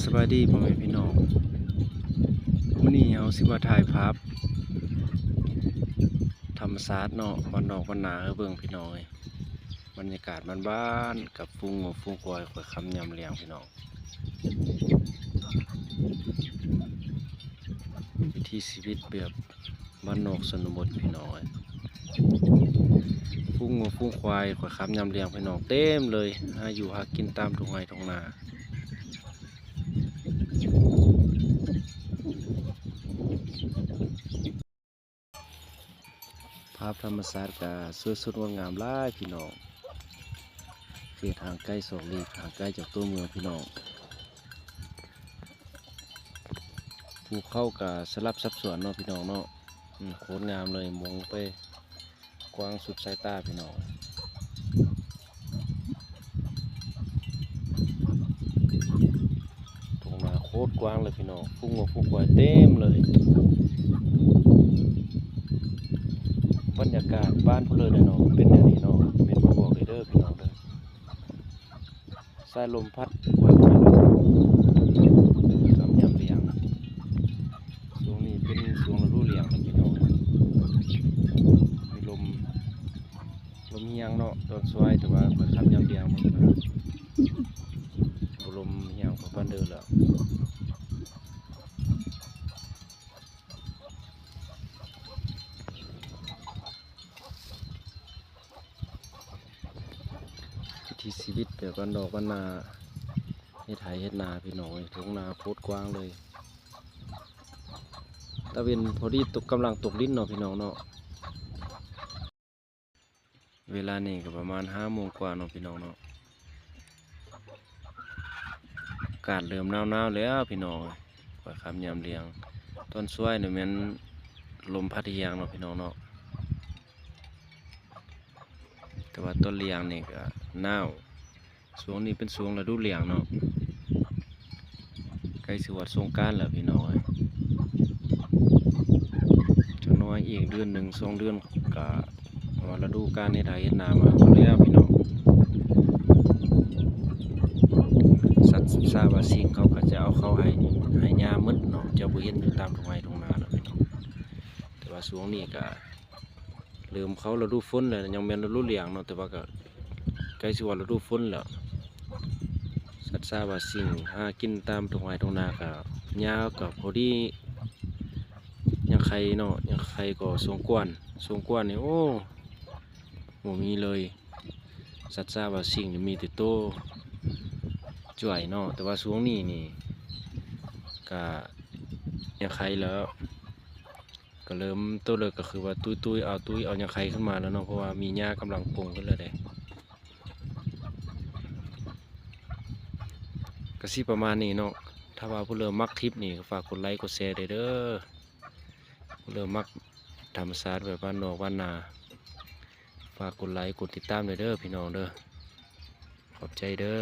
ສະບາຍດີພໍ່ແມ່ພີ່ນ້ອງ, ມື້ນີ້ເຮົາຊິມາຖ່າຍພາບທຳມະຊາດເນາະ ບ້ານນອກບ້ານນາໃຫ້ເບິ່ງພີ່ນ້ອງເອີຍ. ບັນຍາກາດບ້ານໆ ກັບຝູງງົວຝູງຄວາຍ ຂ້ອຍຄ່ຳຍາມແລງພີ່ນ້ອງ. ວິຖີຊີວິດແບບບ້ານນອກຊົນນະບົດພີ່ນ້ອງເອີຍ. ຝູງງົວຝູງຄວາຍ ຂ້ອຍຄ່ຳຍາມແລງພີ່ນ້ອງ ເຕັມເລີຍ ຫາຢູ່ຫາກິນຕາມທົ່ງໄຮ່ທົ່ງນາ. ພາບທຳມະຊາດກະສວຍສົດງົດງາມຫຼາຍພີ່ນ້ອງ. ເຂດຫ່າງໄກສອກຫຼີກ ຫ່າງໄກຈາກຕົວເມືອງພີ່ນ້ອງ. ພູເຂົາກະສະຫຼັບສັບສວນເນາະພີ່ນ້ອງເນາະ. ອືມ ໂຄດງາມເລີຍ ມອງໄປ ກວ້າງສຸດສາຍຕາພີ່ນ້ອງ. ທົ່ງນາໂຄດກວ້າງເລີຍພີ່ນ້ອງ, ຝູງງົວຝູງຄວາຍເຕັມເລີຍ. ບັນຍາກາດບ້ານຜູ້ເລີດເນາະ ເປັນແນວນີ້ເນາະ, ເມັນບອກເດີພີ່ນ້ອງເດີ. ສາຍລົມພັດໄວໆ ຍາມລຽງ. ຊ່ວງນີ້ເປັນຊ່ວງລະດູລຽງແລ້ວພີ່ນ້ອງ, ມີລົມ ລົມຮຽງເນາະ ຕອນສວຍ, ແຕ່ວ່າຂ້ອຍຂັບຍາມລຽງມັນກະບໍ່ລົມຮຽງພໍປານໃດແລ້ວ. ວິຖີຊີວິດແບບບ້ານນອກບ້ານນາ ເຮັດໄຮ່ເຮັດນາພີ່ນ້ອງເອີຍ, ທົ່ງນາໂຄດກວ້າງເລີຍ. ຕາເວັນພໍດີຕົກ ກຳລັງຕົກດິນເນາະພີ່ນ້ອງເນາະ. ເວລານີ້ກະປະມານຫ້າໂມງກວ່າເນາະພີ່ນ້ອງເນາະ. ອາກາດເລີ່ມໜາວໆແລ້ວພີ່ນ້ອງເອີຍ, ຂ້ອຍຂັບຍາມລຽງ. ຕອນສວຍນີ້ແມ່ນລົມພັດຮຽງເນາະພີ່ນ້ອງເນາະ, ແຕ່ວ່າຕອນລຽງນີ້ກະໜາວ. ຊ່ວງນີ້ເປັນຊ່ວງລະດູລຽງເນາະ, ໃກ້ຊິຮອດສົງການແລ້ວພີ່ນ້ອງເອີຍ. ຈັກໜ້ອຍອີກເດືອນໜຶ່ງສອງເດືອນກະ ວ່າລະດູການເຮັດໄຮ່ເຮັດນາມາແລ້ວພີ່ນ້ອງ. ສັດຊາວາຊິງເຂົາກະຈະເອົາເຂົ້າໄຮ່ ໄຮ່ຫຍ້າໝົດເນາະ, ຈະບໍ່ເຫັນຢູ່ຕາມທົ່ງໄຮ່ທົ່ງນາແລ້ວພີ່ນ້ອງ. ແຕ່ວ່າຊ່ວງນີ້ກະເລີ່ມເຂົ້າລະດູຝົນແລ້ວ, ຍັງແມ່ນລະດູລຽງເນາະ ແຕ່ວ່າກະໃກ້ຊິຮອດລະດູຝົນແລ້ວ. ສັດຊາວາຊິງຫາກິນຕາມທົ່ງໄຮ່ທົ່ງນາກະ ຫຍ້າກະພໍດີ ຍັງໄຂ່ເນາະ, ຍັງໄຂ່ກໍສົມຄວນ ສົມຄວນນີ້ ໂອ້ ບໍ່ມີເລີຍ. ສັດຊາວາຊິງນີ້ມີແຕ່ໂຕຈ້ວຍເນາະ, ແຕ່ວ່າຊ່ວງນີ້ນີ້ກະຍັງໄຂ່ແລ້ວ, ກະເລີ່ມໂຕເລີກກະຄືວ່າຕຸ້ຍໆ ເອົາຕຸ້ຍເອົາຍັງໄຂ່ຂຶ້ນມາແລ້ວເນາະ, ເພາະວ່າມີຫຍ້າກຳລັງປົງຂຶ້ນແລ້ວເດ້. ກະຊິປະມານນີ້ເນາະ, ຖ້າວ່າຜູ້ເລີມັກຄລິບນີ້ກະຝາກກົດໄລກົດແຊແດ່ເດີ. ຜູ້ເລີມັກທຳມະຊາດແບບບ້ານນອກບ້ານນາ ຝາກກົດໄລກົດຕິດຕາມແດ່ເດີພີ່ນ້ອງເດີ. ຂອບໃຈເດີ.